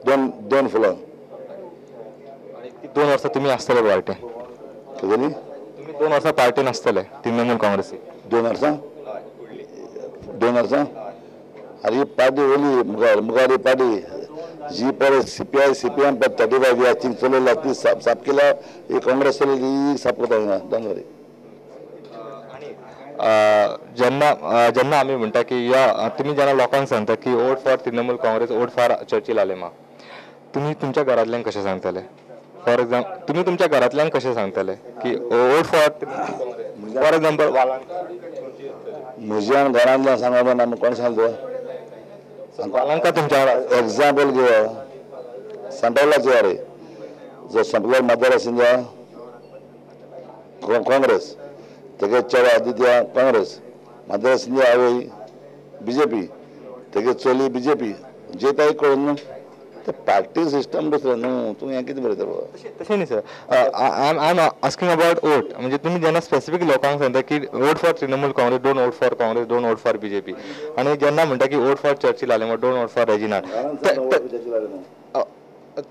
दोन दोन फुलां. 2 वर्सां तुमी आसतले पार्टी? कितें? तुमी 2 वर्सां पार्टीन आसतले तृणमूल काँग्रेसी? 2 वर्सां? 2 वर्सां? अरे ही पार्टी वयली मुखार मुखार ही पार्टी जी पळय CPI CPM 35 years थिंग चलयला ती साफ केल्या, ही काँग्रेस चलयली ही साफ करता हिंगा. दोन वरी. जेन्ना जेन्ना आमी म्हणटा की या तुमी जेन्ना लोकांक सांगता की vote for Trinamool Congress, vote for Churchill Alemao, तुमी तुमच्या घरांतल्यांक कशें सांगतले? फॉर एग्जाम्पल तुमी तुमच्या घरांतल्यांक कशें सांगतले की vote for Trinamool Congress? For example म्हज्या घरांतल्यान सांगप ना, कोण सांगता? वालांका तुमच्या एग्जाम्पल घेया सांतावलाचे अरे जो संपलो मतदार आशिल्लो काँग्रेस, तेगे चेडो आदित्य काँग्रेस, मदर आशिल्ली आवय बीजेपी, तेगे चली बीजेपी, जे ताई कळून न्हू ते पार्टी सिस्टम दुसरें न्हू. तूं हें कितें बरयता बाबा? तशें न्ही sir, I am asking about vote. म्हणजे तुमी जेन्ना स्पेसिफीक लोकांक सांगता की vote for Trinamool Congress, don't vote for Congress, don't vote for BJP, आनी जेन्ना म्हणटा की vote for Churchill Alemao, don't vote for Reginald,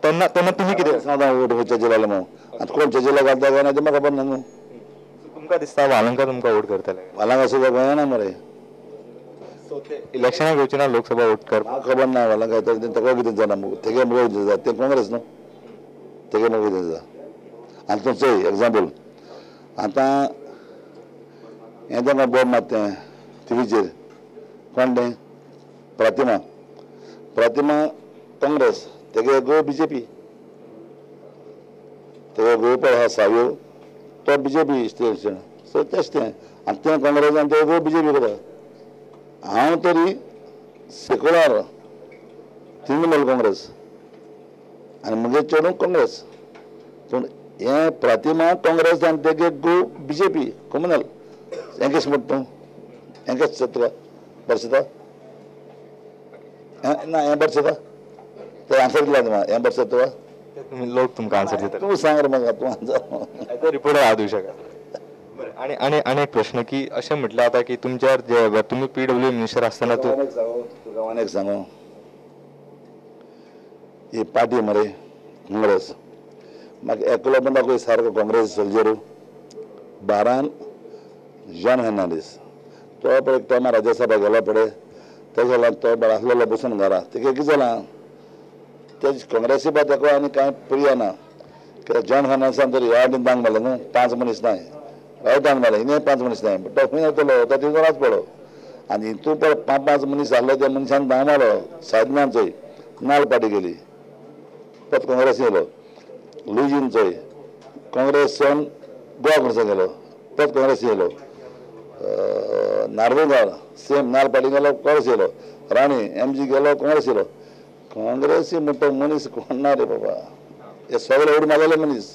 तेन्ना तेन्ना तुमी कितें सांगता? Vote for Churchill Alemao. आतां कोण चर्चिलाक घालता काय ना तें म्हाका खबर ना न्हू. तुमकां दिसता वालंका तुमकां वोट करतले? वालांका सुद्दां गोंया मरे इलेक्शनाक येवचे ना लोकसभा वोट कर? म्हाका खबर ना वालांका ताका कितें जाणा, तेगे मुगो कितें जाता तें काँग्रेस न्हू, तेगे मुगो कितें जाता. आनी तूं चोय एग्जाम्पल आतां हें तेंका बोर्ड मारता तें टिवीचेर कोण तें प्रतिमा, प्रतिमा काँग्रेस, तेगे गो बीजेपी, तेगे गो पळय आसा सावयो तो बीजेपी स्टेशन. सो तेच तें आनी तें काँग्रेस आनी ते गो बीजेपी करता. हांव तरी सेक्युलर तृणमूल काँग्रेस आनी म्हगे चेडूं काँग्रेस, पूण हें प्रतिमा काँग्रेस आनी तेगे गो बीजेपी कम्युनल. हें कशें म्हणटा तूं? हें कशें तुका बरसता ना? हें बरसता तें आन्सर दिला तुका? हें बरसता तुका? लोक तुमकां आन्सर दिता. तूं सांग रे म्हाका, तूं आन्सर रिपोर्टर हांव दिवं शकता. बरें, आनी आनी आनी एक प्रश्न की अशें म्हटलें जाता की तुमच्यार जे तुमी PW minister आसतना तूं तुका आनी एक सांगू, ही पार्टी मरे काँग्रेस म्हाका एकलो पण दाखय सारको काँग्रेस सोल्जर बारान जॉन फेर्नांडीस तो पळय एक टायमार राज्यसभा गेलो पळय, तेज्या जाल्यार तो बरो आसलेलो बसून घरा. तेगे कितें जालां ते काँग्रेसी बा तेका आनी कांय प्रिय ना, कित्याक जॉन फेर्नांडीसान तर ह्या वाटेन दांग मारलें न्हू, 5 मनीस नाय रायटान मारलें, हिंगा 5 मनीस नाय, तो खंय येतलो? तो तितून पडलो. आनी हितून पळय 5 5 मनीस आहलो, त्या मनशान दांग मारलो सायदनान चोय नाल पार्टी गेली, परत काँग्रेस येयलो लुईजीन चोय काँग्रेसान गोवा काँग्रेसान गेलो, परत काँग्रेस येयलो नार्वेकार सेम नाल पार्टी गेलो काँग्रेस येयलो, राणी एमजी गेलो काँग्रेस येयलो. काँग्रेसी म्हणटा मनीस कोण ना रे बाबा, हे सगळे उडी मारलेले मनीस,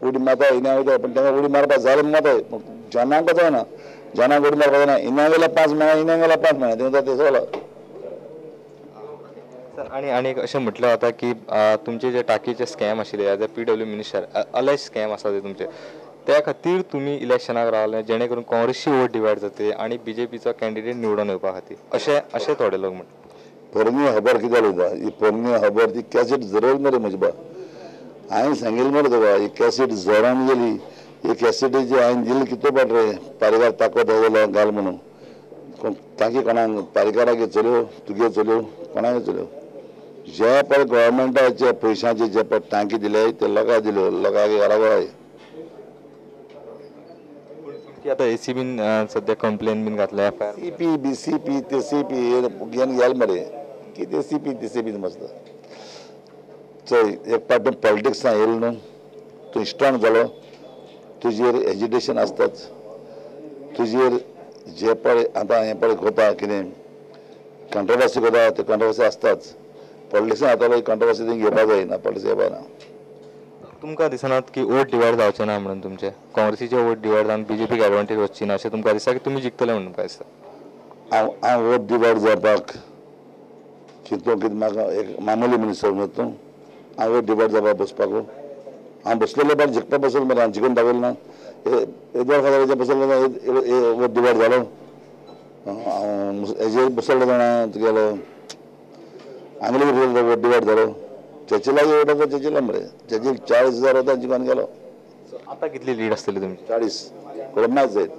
उडी मारता हिना वयता, पूण तांकां उडी मारपाक जाय मारताय, पूण जनांक जायना, जनांक उडी मारपाक जायना. हिना गेल्यार 5 मेळना, हिना गेल्यार 5 मेळना, तें सगळो. सर आनी आनी एक अशें म्हटलें वता की तुमचे जे टाकीचे स्कॅम आशिल्ले as a PW minister, alleged scam आसा ते तुमचे, त्या खातीर तुमी इलेक्शनाक रावले जेणे करून काँग्रेसची वोट डिवायड जातली आनी बीजेपीचो कॅन्डिडेट निवडून येवपा खातीर, अशें अशें थोडे लोक म्हणटा. पोरणी खबर कित्याक उलयता? ही पोरणी खबर ती कॅसेट जरयल मरे म्हजे बा, हांवें सांगिल्लें मरे तुका, ही कॅसेट जरोन गेली. ही कॅसेटीची हांवें दिली कितलो पाट रे पारीकार ताकद जाल्यार घाल म्हणून, तांकी कोणाक पारीकाराक चलयो तुगे चलयो कोणाक चलयो, जे पळय गव्हर्मेंटाचे पयशांचे जे पळय टांकी दिले ते लोकांक दिल्यो, लोकांक घरा घरा. आतां एसी बीन सद्या कंप्लेन बीन घातल्या FIR CP B CP ते सीपी घेवन गेल मरे कितें सीपी ते सीपी मस्त. चोय एक पाट तूं पॉलिटिक्सान येयलो न्हू, तूं स्ट्रॉंग जालो, तुजेर एजिटेशन आसताच, तुजेर जे पळय आतां हें पळय कोता कितें कंट्रोवर्सी कोता ते कंट्रोवर्सी आसताच. पॉलिटिक्सान जातालो कंट्रोवर्सी ती घेवपा जाय ना, पॉलिटिक्स घेवपा ना. तुमकां दिसनात की वोट डिवायड जावचे ना म्हणून तुमचे काँग्रेसीचे वोट डिवायड जावन बीजेपीक एडवांटेज वचची ना अशें तुमकां दिसता की तुमी जिखतले म्हणून तुमकां दिसता? हांव हांव वोट डिवायड जावपाक चिंतूं कितें म्हाका एक मामूली मनीस समजता तूं, हांव वोट डिवायड जावपाक बसपाक हांव बसलेले बायल जिखपाक बसलो मरे, हांव जिखून दाखयलें ना. एदोळ खातीर बसलो वोट डिवायड जालो, हांव हेजेर बसलो जाणा तुगेलो आंगले वोट डिवायड जालो. चर्चिलाक वोट आसा चर्चिला मरे, चर्चिल 40,000 वोटां जिखून गेलो. आतां कितली लीड आसतली तुमची? 40 कोण मॅच जायत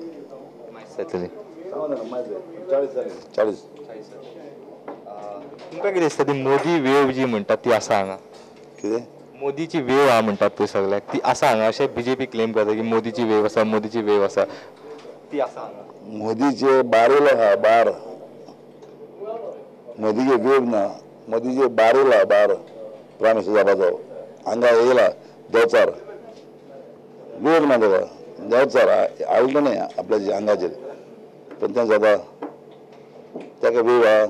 जातली 40. तुमकां कितें दिसता ती मोदी वेव जी म्हणटात ती आसा हांगा? कितें मोदीची वेव आहा म्हणटात पळय सगळ्याक, ती आसा हांगा अशें बीजेपी क्लेम करता की मोदीची वेव आसा, मोदीची वेव आसा, ती आसा हांगा? मोदीचे बार येयलो आहा, बार. मोदीचे वेव ना, मोदीचे बार येयला, बार प्रायम मिनिस्टर जावपाचो हांगा येयला देंवचार. वेव ना ताका, देंवचार हाडलो न्ही आपल्या आंगाचेर, पण तें जाता ताका वेव आहा.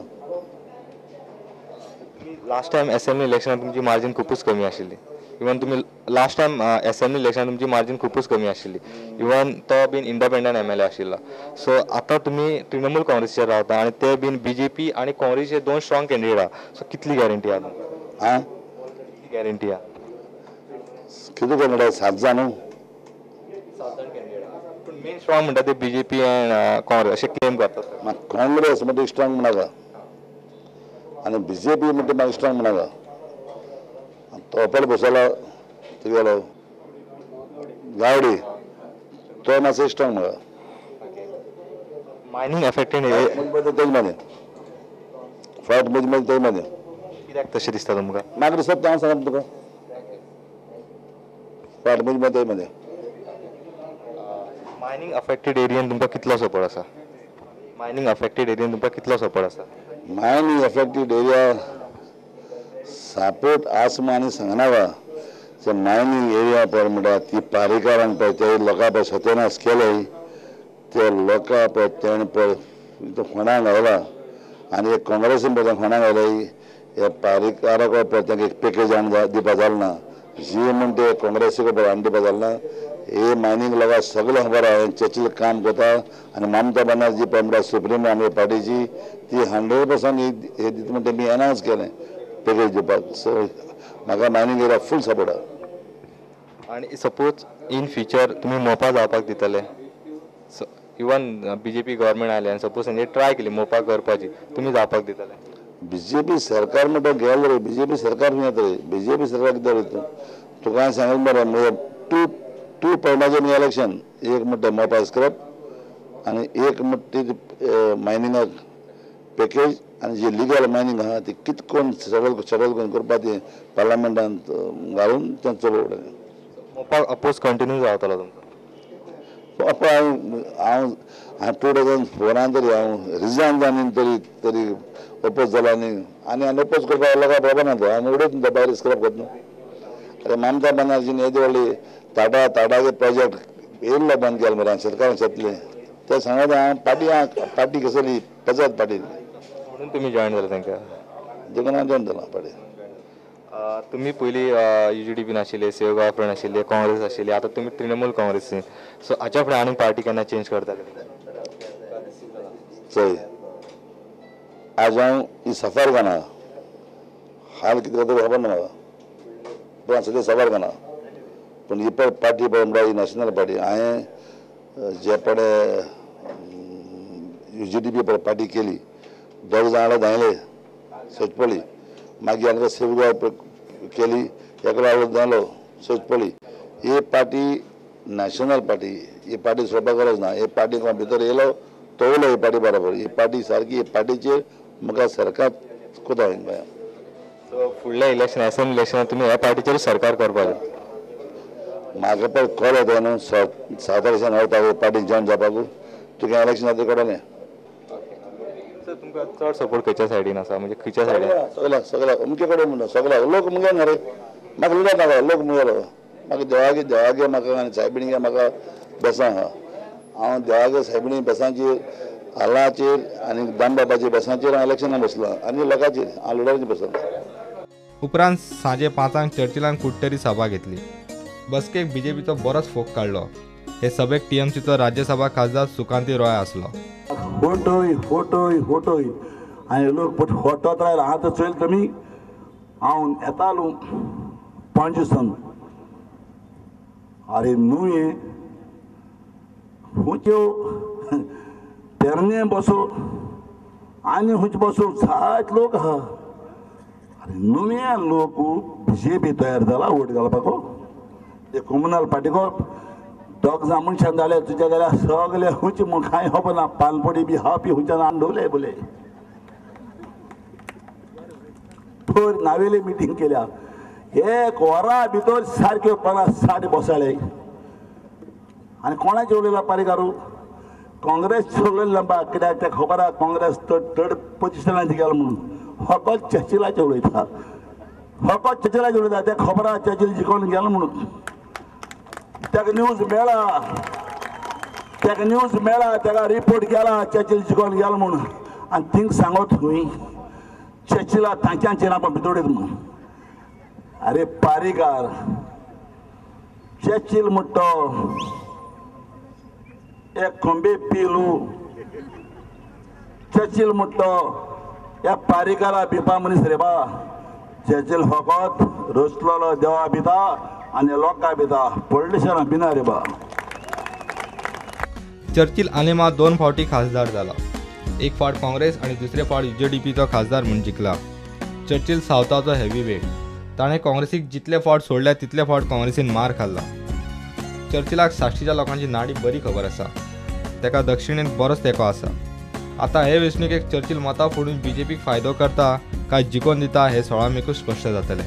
लास्ट टायम असेंब्ली इलेक्शनान तुमची मार्जीन खुबूच कमी आशिल्ली. इवन तुमी लास्ट टायम असेंब्ली इलेक्शनान तुमची मार्जीन खुबूच कमी आशिल्ली, इवन तो बीन इंडिपेंडंट एमएलए आशिल्लो. सो आतां तुमी तृणमूल काँग्रेसीचेर रावता आनी ते बीन बीजेपी आनी काँग्रेसीचे दोन स्ट्रॉंग कॅन्डिडेट आहा. सो कितली गॅरंटी आहा तुमकां? आं, कितली गॅरंटी आहा? कितें कॅन्डिडेट? 7 जाण न्हू? 7 जाण कॅन्डिडेट आहा, पूण मेन स्ट्रॉंग म्हणटा ते बीजेपी अँड काँग्रेस अशें क्लेम करतात. म्हाका काँग्रेस म्हणटा स्ट्रॉंग म्हणनाका आनी बीजेपी म्हणटा म्हाका स्ट्रॉंग म्हणनाका. तो पळय बसलो तुगेलो गावडी तो मातसो स्ट्रॉंग म्हाका. मायनींग एफेक्टेड तेज मध्ये फायट मध्ये मध्ये तेज मध्ये कित्याक तशें दिसता तुमकां? म्हाका दिसता हांव सांगता तुका, फायट मध्ये मध्ये तेज मध्ये. मायनींग अफेक्टेड एरियन तुमकां कितलो सपोर्ट आसा? मायनींग अफेक्टेड एरियन तुमकां कितलो सपोर्ट आसा? मायनींग अफेक्टेड एरिया सपोर्ट आसा म्हूण आनी सांगनाका. ते मायनींग एरिया पळय म्हणटा ती पारीकारांक पळय ते लोकां पळय सत्यानाश केले, ते लोकां पळय तेणें पळय फोंडां घायला आनी एक काँग्रेसीन पळय फोंडां घायले. हे पारीकाराक पळय तांकां एक पॅकेज हाडून दिवपा जालें ना, जी म्हण ते काँग्रेसीक पळय हाडून दिवपा जालें ना. हे मायनींग लोकांक सगळें खबर आहा, चर्चिल काम करता आनी ममता बॅनर्जी पळय म्हणटा सुप्रीम आमगे पार्टीची ती 100% हे दिता म्हणटा तेमी एनावन्स केलें पॅकेज दिवपाक. सो म्हाका मायनींग एरिया फूल सपोर्ट आहा. आनी सपोज इन फ्युचर तुमी मोपा जावपाक दितले, सो इवन बीजेपी गव्हर्मेंट आयले आनी सपोज तेंचे ट्राय केली मोपा करपाची, तुमी जावपाक दितले? बीजेपी सरकार म्हणटा गेलो रे, बीजेपी सरकार न्ही येता रे. बीजेपी सरकार कितें रे तुका हांवें सांगलें मरे, म्हणजे टू पॉयंटाचेर म्हणजे इलेक्शन, एक म्हणटा मोपा स्क्रप आनी एक म्हणटा ती मायनिंगाक पॅकेज आनी जी लिगल मायनींग आहा ती कितें करून सगळें सगळें करून करपा ती पार्लमेंटांत घालून तें चलोवप. मोपा अपोज कंटिन्यू जावतलो तुमकां? मोपा हांव हांव 2004 तरी हांव रिजायन जावन तरी तरी अपोज जालो आनी आनी आनी अपोज करपाक लोकांक खबर ना तो हांव उडयत भायर स्क्रप करता न्हू. अरे ममता बॅनर्जीन येदी व्हडली टाटा टाटाचे प्रोजेक्ट येयल्लो बंद केलो मरे सरकारान शेतलें तें सांगता हांव पार्टी पार्टी कसली पचात पार्टी म्हणून तुमी जॉयन जाले तांकां? देखून हांव जॉयन जालो पार्टी. तुमी पयलीं यूजीडीपीन आशिल्ले, सेव गोवा फ्रंट आशिल्ले, काँग्रेस आशिल्ले, आतां तुमी तृणमूल काँग्रेसीन. सो हाच्या फुडें आनीक पार्टी केन्ना चेंज करतले? चोय आज हांव ही सफर करना, हाल कितें जाता खबर ना म्हाका, पूण हांव सद्या सफर करना. पूण ही पळय पार्टी पळय म्हणटा ही नॅशनल पार्टी. हांवें जे पळय यूजीडीपी पळय पार्टी केली, दोग जाणां धांयले सोच पडली, मागीर आमकां सेव गोवा केली, एकलो आवड धांवलो सोच पडली. ही पार्टी नॅशनल पार्टी, ही पार्टी सोडपाक गरज ना. ही पार्टी भितर येयलो तो उलो ही पार्टी बरोबर, ही पार्टी सारकी, ही पार्टीचेर म्हाका सरकार कोता गोंयांत. सो फुडल्या इलेक्शन असेंब्ली इलेक्शनान तुमी ह्या पार्टीचेर सरकार करपाक? म्हाका पळय कॉल येता न्हू 7 तारखेच्यान वता पार्टी जॉयन जावपाक, तुका इलेक्शन जाता कळटलें. सर तुमकां चड सपोर्ट खंयच्या सायडीन आसा, म्हणजे खंयच्या सायडीन? सगळ्याक सगळ्याक अमके कडेन म्हणटा सगळ्याक लोक मुगे न्हू रे, म्हाका लिडर नाका, लोक मुगेलो. म्हाका देवागे देवागे म्हाका आनी सायबिणीगे म्हाका बेसां आहा. हांव देवागे सायबिणी बेसांचेर आलाचेर आनी दामबाबाचेर बेसांचेर हांव इलेक्शनाक बसलां आनी लोकांचेर हांव लिडराचेर बसलां. उपरांत सांजे 5 चर्चिलान कुडटरी सभा घेतली. बसकेक बीजेपीचो बरोच फोग काडलो. हे सभेक टीएमसीचो राज्यसभा खासदार सुकांती रॉय आसलो. फोटोय फोटोय फोटोय आनी लोक फोटोत रायला. आतां चोयल तुमी हांव येतालो पणजे सावन, अरे न्हू खंयच्यो पेरणे बसो आनी खंयचे बसो जायत लोक आहा. आरे नव्या लोक बीजेपी तयार जाला वोट घालपाक. ते कोमुनल पार्टीको दोग जाण मनशान जाले तुज्या जाल्यार सगळे खंयचे म्हूण कांय खबर ना, पानपडी बी हा बी खंयच्यान हाडून बोले. पयर नावेली मिटींग केल्या, एक वरा भितर सारक्यो 50-60 बसाळे. आनी कोणाचें उलयला पारीकारू? काँग्रेस उलयला बा, कित्याक तें खबर आहा काँग्रेस थर्ड पोजिशनाचेर गेलो म्हणून. फकत चर्चिलाचेर उलयता, फकत चर्चिलाचेर उलयता. तें खबर आहा चर्चिल जिखोवन गेलो म्हणून. ताका न्यूज मेळ्ळा, ताका न्यूज मेळ्ळा, ताका रिपोर्ट गेला चर्चिल जिखोवन गेलो म्हणून. आनी थिंग सांगत खंय चर्चिला तांच्याचेर आपूण भितोडीत म्हणून. अरे पारीकार, चर्चिल म्हणटो एक खंबे पिलू, चर्चिल म्हणटो ह्या पारीकारा भिपा मनीस रे बा. चर्चिल फकत रचलोलो देवा भिता आनी लोकां भिता, पॉलिटिशनां भिना रे बा. चर्चिल आलेमा 2 फावटी खासदार जाला. एक फावट काँग्रेस आनी दुसरे फावट यूजेडीपीचो खासदार म्हूण जिखला. चर्चिल सावथाचो हेवी वेट. ताणें काँग्रेसीक जितले फावट सोडल्या तितले फावट काँग्रेसीन मार खाल्ला. चर्चिलाक साश्टीच्या लोकांची नाडी बरी खबर आसा. ताका दक्षिणेंत बरोच तेंको आसा. आतां हे वेंचणुकेक चर्चिल मतां फोडून बीजेपीक फायदो करता काय जिखोवन दिता हें 16 मेकूच स्पश्ट जातलें.